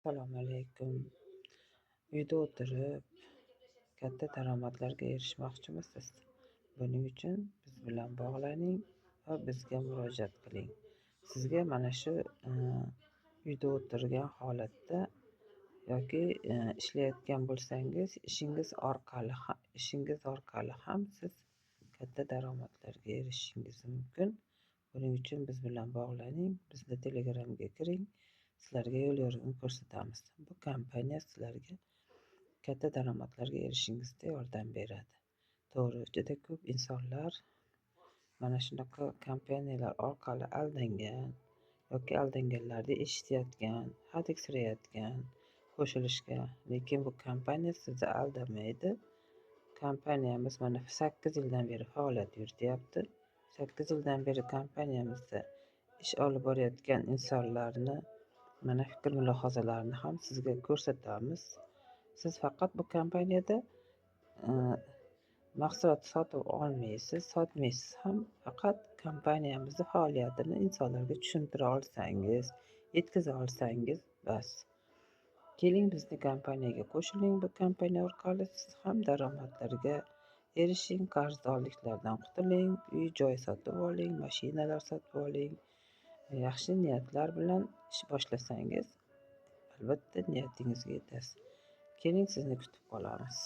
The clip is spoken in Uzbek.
Assalomu alaykum. Uyda o'tirib katta daromadlarga erishmoqchimisiz? Buning uchun biz bilan bog'laning va bizga murojaat qiling. Sizga mana shu uyda o'tirgan holatda yoki ishlayotgan bo'lsangiz, ishingiz orqali ham siz katta daromadlarga erishishingiz mumkin. Buning uchun biz bilan bog'laning, bizni Telegramga kiring. Sizlarga yo'l yo'rig'ini ko'rsatamiz. Bu kompaniya sizlarga katta daromadlarga erishishingizda yordam beradi. To'g'ri, juda ko'p insonlar mana shunaqa kompaniyalar orqali aldangan yoki aldanganlarni eshitayotgan, hadiksirayotgan qo'shilishga. Lekin bu kompaniya sizni aldamaydi. Kompaniyamiz mana 8 yildan beri faoliyat yurityapti. 8 yildan beri kompaniyamizda ish olib borayotgan insonlarni mana fikr mulohazalarini ham sizga ko'rsatamiz. Siz faqat bu kompaniyada mahsulot sotib olmaysiz, sotmaysiz ham, faqat kompaniyamizni faoliyatini insonlarga tushuntira olsangiz, yetkaza olsangiz bas. Keling, bizni kompaniyaga qo'shiling. Bu kompaniya orqali siz ham daromadlarga erishing, qarzdorliklardan qutuling, uy joy sotib oling, mashinalar sotib oling. Yaxshi niyatlar bilan ish boshlasangiz, albatta niyatingizga yetasiz. Keling, sizni kutib qolamiz.